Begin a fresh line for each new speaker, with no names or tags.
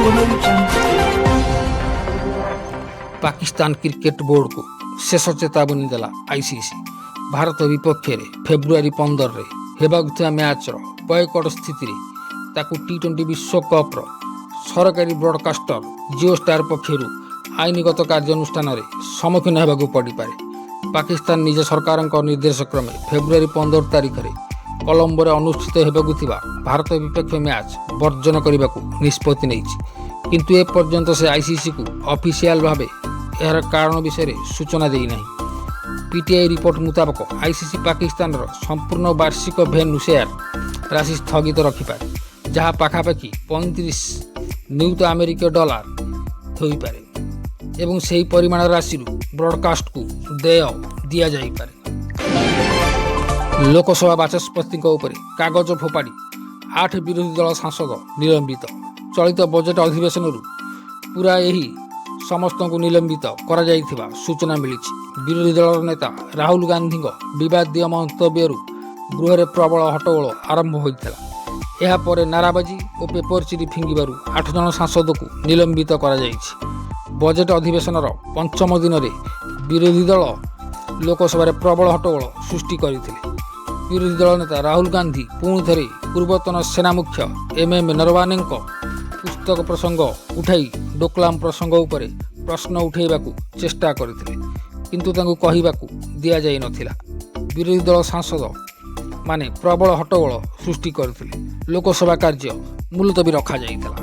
Audio Jungle.
Pakistan cricket ବୋର୍ଡକୁ ଶେଷ ଚେତାବନୀ ଦେଲା ଆଇସିସି। ଭାରତ ବିପକ୍ଷରେ ଫେବୃଆରୀ 15ରେ ହେବାକୁ ଥିବା ମ୍ୟାଚ୍ର ବୟକଟ୍ ସ୍ଥିତିରେ ତାକୁ ଟି-20 ବିଶ୍ୱକପ୍ର ସରକାରୀ ବ୍ରଡକାଷ୍ଟର ଜିଓ ଷ୍ଟାର ପକ୍ଷରୁ ଆଇନଗତ କାର୍ଯ୍ୟାନୁଷ୍ଠାନରେ ସମ୍ମୁଖୀନ ହେବାକୁ ପଡ଼ିପାରେ। ପାକିସ୍ତାନ ନିଜ ସରକାରଙ୍କ ନିର୍ଦ୍ଦେଶ କ୍ରମେ ଫେବୃଆରୀ 15 ତାରିଖରେ କଲମ୍ବୋରେ ଅନୁଷ୍ଠିତ ହେବାକୁ ଥିବା ଭାରତ ବିପକ୍ଷ ମ୍ୟାଚ୍ ବର୍ଜନ କରିବାକୁ ନିଷ୍ପତ୍ତି ନେଇଛି। କିନ୍ତୁ ଏପର୍ଯ୍ୟନ୍ତ ସେ ଆଇସିସିକୁ ଅଫିସିଆଲ ଭାବେ ଏହାର କାରଣ ବିଷୟରେ ସୂଚନା ଦେଇନାହିଁ। ପିଟିଆଇ ରିପୋର୍ଟ ମୁତାବକ, ଆଇସିସି ପାକିସ୍ତାନର ସମ୍ପୂର୍ଣ୍ଣ ବାର୍ଷିକ ଭେନ୍ୟୁ ସେୟାର ରାଶି ସ୍ଥଗିତ ରଖିପାରେ, ଯାହା ପାଖାପାଖି 35 ନିୟୁତ ଆମେରିକୀୟ ଡଲାର ହୋଇପାରେ ଏବଂ ସେହି ପରିମାଣ ରାଶିରୁ ବ୍ରଡକାଷ୍ଟକୁ ଦେୟ ଦିଆଯାଇପାରେ। ଲୋକସଭା ବାଚସ୍ପତିଙ୍କ ଉପରେ କାଗଜ ଫୋପାଡ଼ି ଆଠ ବିରୋଧୀ ଦଳ ସାଂସଦ ନିଲମ୍ବିତ। ଚଳିତ ବଜେଟ୍ ଅଧିବେଶନରୁ ପୂରା ଏହି ସମସ୍ତଙ୍କୁ ନିଲମ୍ବିତ କରାଯାଇଥିବା ସୂଚନା ମିଳିଛି। ବିରୋଧୀ ଦଳର ନେତା ରାହୁଲ ଗାନ୍ଧୀଙ୍କ ବିବାଦୀୟ ମନ୍ତବ୍ୟରୁ ଗୃହରେ ପ୍ରବଳ ହଟ୍ଟଗୋଳ ଆରମ୍ଭ ହୋଇଥିଲା। ଏହାପରେ ନାରାବାଜି ଓ ପେପର ଚିରି ଫିଙ୍ଗିବାରୁ ଆଠ ଜଣ ସାଂସଦଙ୍କୁ ନିଲମ୍ବିତ କରାଯାଇଛି। ବଜେଟ୍ ଅଧିବେଶନର ପଞ୍ଚମ ଦିନରେ ବିରୋଧୀ ଦଳ ଲୋକସଭାରେ ପ୍ରବଳ ହଟ୍ଟଗୋଳ ସୃଷ୍ଟି କରିଥିଲେ। ବିରୋଧୀ ଦଳ ନେତା ରାହୁଲ ଗାନ୍ଧୀ ପୁଣି ଥରେ ପୂର୍ବତନ ସେନା ମୁଖ୍ୟ ଏମ୍ ଏମ୍ ନରବାନେଙ୍କ ପୁସ୍ତକ ପ୍ରସଙ୍ଗ ଉଠାଇ ଡୋକଲାମ ପ୍ରସଙ୍ଗ ଉପରେ ପ୍ରଶ୍ନ ଉଠାଇବାକୁ ଚେଷ୍ଟା କରିଥିଲେ, କିନ୍ତୁ ତାଙ୍କୁ କହିବାକୁ ଦିଆଯାଇ ନଥିଲା। ବିରୋଧୀ ଦଳ ସାଂସଦ ମାନେ ପ୍ରବଳ ହଟ୍ଟଗୋଳ ସୃଷ୍ଟି କରିଥିଲେ। ଲୋକସଭା କାର୍ଯ୍ୟ ମୁଲତବୀ ରଖାଯାଇଥିଲା।